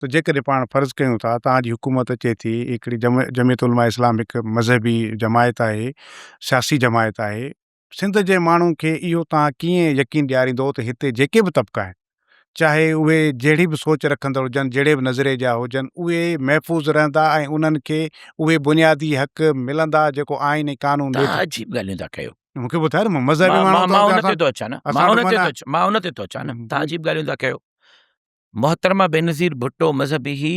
ته جيڪڏهن پاڻ فرض ڪيون ٿا توهان جي حڪومت اچي ٿي هڪڙي جمعيت علماء اسلام هڪ مذهبي جماعت آهي سياسي جماعت آهي سنڌ جي ماڻهن کي اهو توهان ڪيئن يقين ڏياريندو ته هتي جيڪي به طبقا آهن چاهي اهي جهڙي به سوچ رکندڙ هجن جهڙي به نظريي جا هجن اهي محفوظ رهندا ۽ انهن کي اهي بنيادي حق ملندا جيڪو آئين ۽ قانون ڏي توهان ٿو. عجيب ڳالهيون ٿا ڪيو. مون کي ٻڌايو نه مذهبي ماڻهو مان ان تي ٿو اچان نه مان ان تي ٿو اچان مان ان تي ٿو اچان نه توهان عجيب ڳالهيون ٿا ڪيو. محترمه بينظير ڀٽو مذهبي هئي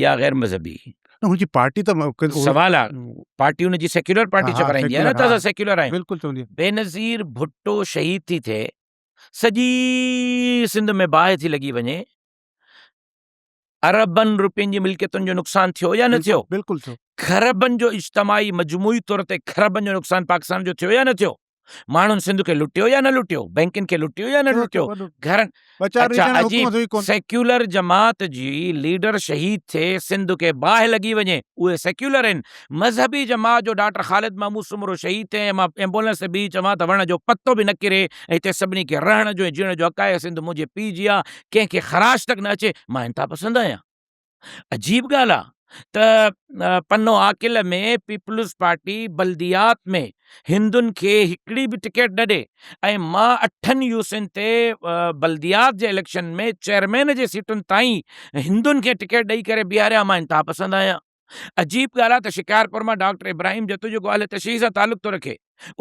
يا غير مذهبي هئي؟ نه هن جي پارٽي ته سوال آ پارٽي هن جي سيڪيولر پارٽي چورائيندي آ نه ته اسان سيڪيولر آهيون بلڪل چوندي بينظير ڀٽو شهيد ٿي ٿئي سڄي سنڌ ۾ باهه ٿي لڳي وڃي اربن روپين جي ملڪيتن جو نقصان ٿيو يا نه ٿيو؟ بلڪل ٿيو. کربن جو اجتماعي مجموعي طور تي کربن جو نقصان پاڪستان جو ٿيو يا نه ٿيو؟ ماڻهن سنڌ کي لٽيو يا نه لٽيو؟ بئنڪن کي لٽيو يا نه لٽيو؟ گهرن اڇا عجيب سيڪيولر جماعت جي ليڊر شهيد ٿئي سنڌ کي باهه لڳي وڃي اهي سيڪيولر آهن مذهبي جماعت جو ڊاڪٽر خالد محمود سومرو شهيد ٿئي ۽ مان ايمبولنس تي بيهي چوان ته وڻ جو پتو به نه ڪري ۽ هتي سڀني کي رهڻ جو ۽ جيئڻ جو حق آهي سنڌ منهنجي پيء جي آهي ڪنهن کي خراش تڪ نه اچي مان انتها پسند آهيان عجيب ڳالهه آ ته پنو عاقل ۾ پيپلز پارٽي بلديات ۾ هندن کي هڪڙي به ٽڪيٽ نه ڏي ۽ مان اٺن يوسين تي بلديات جي اليڪشن ۾ چيئرمين جي سيٽن تائين هندن کي ٽڪيٽ ڏئي ڪري بيهاريان مان انتها پسند آهيان. عجيب ڳالهه آ ته شڪارپور مان ڊاڪٽر ابراهيم جتوئي جيڪو اهل تشيع سان تعلق ٿو رکي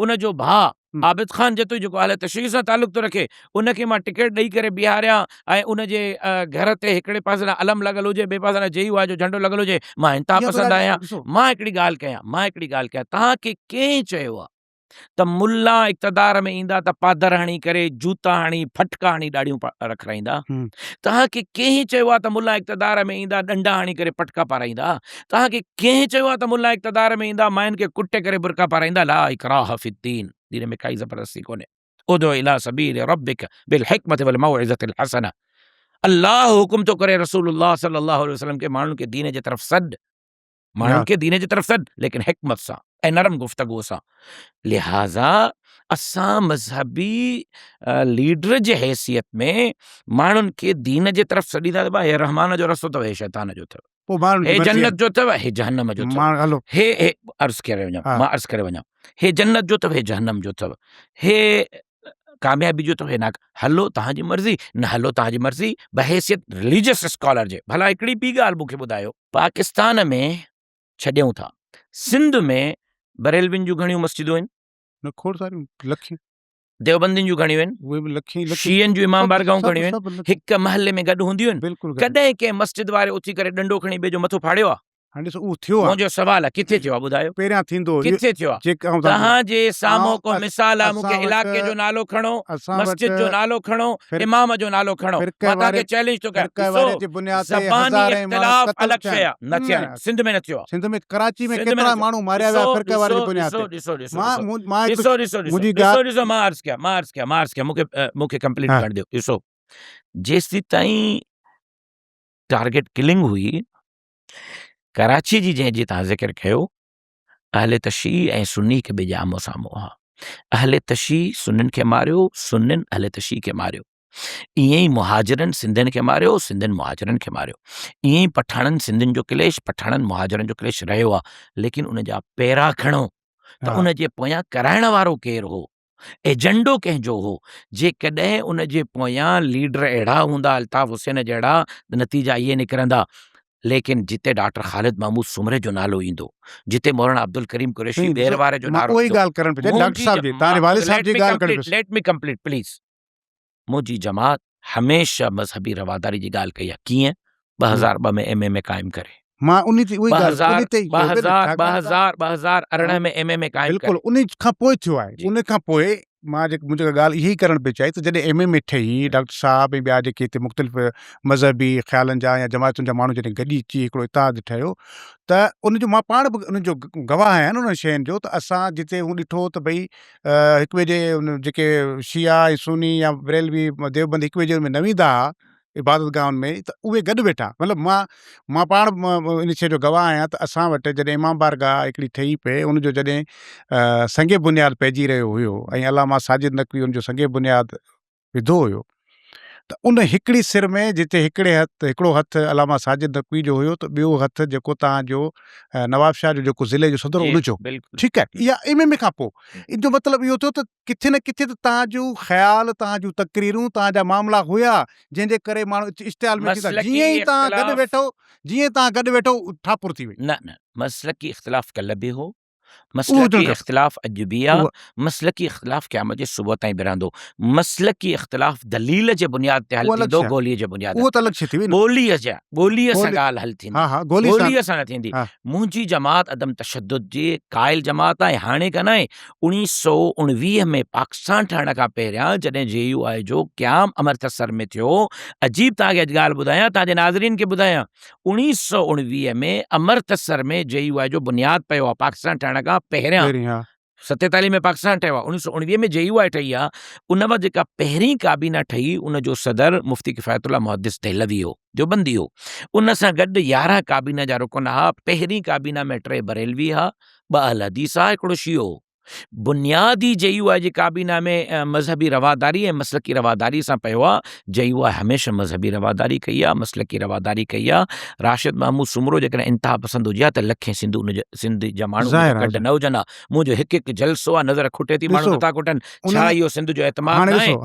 ان جو ڀاء عابد خان جتوئي جيڪو اهل تشيع سان تعلق ٿو رکي ان کي مان ٽڪيٽ ڏئي ڪري بيهاريان ۽ ان جي گهر تي هڪڙي پاسي ڏانهن علم لڳل هجي ٻئي پاسي ڏانهن جي يو آء جو جهنڊو لڳل هجي مان انتها پسند آهيان مان هڪڙي ڳالهه ڪيان مان هڪڙي ڳالهه ڪيان توهان کي ڪنهن چيو آ ته ملا اقتدار ۾ ايندا ته پادر هڻي ڪري، جوتا هڻي، ڦٽڪا هڻي ڏاڙهيون رکرائيندا. توهان کي ڪنهن چيو آهي ته ملا اقتدار ۾ ايندا ڏنڊا هڻي ڪري پٽڪا پارائيندا. توهان کي ڪنهن چيو آهي ته ملا اقتدار ۾ ايندا ماين کي ڪٽي ڪري برقعا پارائيندا. لا اڪراه في الدين، دين ۾ ڪائي زبردستي ڪونهي. ادع الي سبيل ربک بالحڪمة والموعظة الحسنة. الله حڪم ٿو ڪري رسول الله صلي الله عليه وسلم کي ماڻهن کي دين جي طرف سڏ. ماڻهن کي دين جي طرف سڏ ليڪن حڪمت سان ۽ نرم گفتگو سان لهٰذا اسان مذهبي ليڊر جي حيثيت ۾ ماڻهن کي دين جي طرف سڏيندا ته هي رحمان جو رستو اٿو هي شيطان جو اٿو هي جنت جو اٿو هي جهنم جو اٿو هي هي عرض ڪري وڃان مان عرض ڪري وڃان هي جنت جو اٿو هي جهنم جو اٿو هي ڪاميابي جو اٿو هي ناڪ هلو تهان جي مرضي نه هلو تهان جي مرضي بحيثيت رليجس اسڪالر جي ڀلا هڪڙي ٻي ڳالهه مون کي ٻڌايو پاڪستان ۾ ڇڏيون ٿا. سنڌ ۾ بريلوين جون گهڻيون مسجدون آهن. نه کوڙ ساريون لکين. ديوبندين جون گهڻيون آهن. اهي به لکين لکين. شيعن جون امام بارگاهون گهڻيون آهن. هڪ محلي ۾ گڏ هونديون آهن. بلڪل. ڪڏهن ڪنهن مسجد واري اٿي ڪري ڏنڊو کڻي ٻئي جو مٿو ڦاڙيو آهي؟ هاڻي ڏسو اهو ٿيو آهي. منهنجو سوال آهي ڪٿي ٿيو آهي ٻڌايو؟ پهريان ٿيندو هو. ڪٿي ٿيو آهي؟ توهان جي سامهون ڪو مثال آهي مون کي علاقي جو نالو کڻو، مسجد جو نالو کڻو، امام جو نالو کڻو. مان توهان کي چئلينج ٿو ڪيان. ڏسو زباني اختلاف الڳ شيء آهي. نه ٿيا آهن. سنڌ ۾ نه ٿيو آهي. سنڌ ۾ ڪراچي ۾ ڪيترا ماڻهو ماريا ويا فرقه واري جي بنياد تي. ڏسو ڏسو ڏسو ڏسو ڏسو ڏسو مان عرض ڪيان مان عرض ڪيان مان عرض ڪيان مون کي مون کي ڪمپليٽ ڪرڻ ڏيو. ڏسو جيستائين ٽارگيٽ ڪلنگ هئي ڪراچي جي جنهن جي تان ذڪر ڪيو اهل تشيع ۽ سني هڪ ٻئي جي آمهون سامهون هئا اهل تشيع سنين کي ماريو سنين اهل تشيع کي ماريو ائين ئي مهاجرن سنڌين کي ماريو سنڌين مهاجرن کي ماريو ائين ئي پٺاڻن سنڌين جو ڪليش پٺاڻن مهاجرن جو ڪليش رهيو آهي ليڪن ان جا پيرا کڻو ته ان جي پويان ڪرائڻ وارو ڪير هو ايجنڊو ڪنهن جو هو؟ جيڪڏهن ان جي پويان ليڊر اهڙا هوندا الطاف حسين جهڙا ته نتيجا اهي نڪرندا. ليڪن جتي ڊاڪٽر خالد محمود سومري جو نالو ايندو، جتي مولانا عبدالڪريم قريشي ٻير واري جو نعرو ايندو. Let me complete please. منهنجي جماعت هميشه مذهبي رواداري جي ڳالهه ڪئي آهي. ڪيئن؟ 2002 ۾ ايم ايم اي قائم ڪري. مان انهي تي اهي ڳالهه انهي تي ئي 2018 ۾ ايم ايم اي قائم ڪري. بلڪل انهي کان پوء ٿيو آهي. انهي کان پوء مان جيڪا منهنجي ڳالهه اها ئي ڪرڻ پئي چاهي ته جڏهن ايم ايم اي ٺهي ڊاڪٽر صاحب ۽ ٻيا جيڪي هتي مختلف مذهبي خيالن جا يا جماعتن جا ماڻهو جڏهن گڏجي اچي هڪڙو اتحاد ٺهيو ته ان جو مان پاڻ به ان جو گواهه آهيان نه انهن شين جو ته اسان جتي هو ڏٺو ته ڀئي هڪ ٻئي جي جيڪي شيعا ۽ سني يا بريلوي ديوبندي هڪ ٻئي جي ان ۾ نه ويندا هئا عبادت گاهن ۾ ته اهي گڏ ويٺا مطلب مان مان پاڻ ان شيء جو گواهه آهيان ته اسان وٽ جڏهن امام بارگاهه هڪڙي ٺهي پئي ان جو جڏهن سنگ بنياد پئجي رهيو هيو ۽ علامه ساجد نقوي ان جو سنگ بنياد وڌو هيو. ته ان هڪڙي سر ۾ جتي هڪڙي هٿ هڪڙو هٿ علامه ساجد نقوي جو هيو ته ٻيو هٿ جيڪو تان جو نواب شاهه جو جيڪو ضلعي جو صدر هو ان جو ٺيڪ آهي اها ايم ايم اي کان پوء ان جو مطلب اهو ٿيو ته ڪٿي نه ڪٿي ته تان جو خيال تان جون تقريرون تان جا معاملا هيا جنهن جي ڪري ماڻهو اشتعال ۾ ٿي جيئن ئي تان گڏ ويٺو جيئن تان گڏ ويٺو ٺاپر ٿي وئي. نه نه مسلڪي اختلاف ڪلهه به هو مسلڪي اختلاف اڄ به آ، مسلڪي اختلاف قيامت جي صبح تائين به رهندو. مسلڪي اختلاف دليل جي بنياد تي حل ٿيندو، گولي جي بنياد تي نه. ٻوليء جا ٻوليء سان ڳالهه حل ٿيندي، ٻوليء سان نه ٿيندي. منهنجي جماعت عدم تشدد جي قائل جماعت آهي، هاڻي ڪانه آهي. اوڻيهه سئو اوڻويهه ۾ پاڪستان ٺهڻ کان پهريان جڏهن جي يو آء جو قيام امرتسر ۾ ٿيو، عجيب توهان کي اڄ ڳالهه ٻڌايان، توهان جي ناظرين کي ٻڌايان، 1919 ۾ امرتسر ۾ جي يو آء جو بنياد پيو آهي پاڪستان ٺهڻ کان پهريان 47 ۾ پاڪستان ٺهيو آهي 1919 ۾ جي يو آء ٺهي آهي ان وقت جيڪا پهرين ڪابينا ٺهي ان جو صدر مفتي ڪفايت الله محدث دهلوي هو ديوبندي هو ان سان گڏ 11 ڪابينا جا رڪن ها پهرين ڪابينا ۾ ٽي بريلوي ها ٻه اهل حديث ها هڪڙو شيعو هو بنيادي جي يو آء جي ڪابينا ۾ مذهبي رواداري ۽ مسلڪي رواداري سان پيو آ، جي يو آء هميشه مذهبي رواداري ڪئي آ، مسلڪي رواداري ڪئي آ، راشد محمود سومرو جيڪڏهن انتها پسند هجي ها ته لکين سنڌو ان جا سنڌ جا ماڻهو ان جا ڪڍ نه هجن ها، منهنجو هڪ هڪ جلسو آ نظر کٽي ٿي ماڻهو نٿا کٽن، ڇا اهو سنڌ جو اعتماد ناهي؟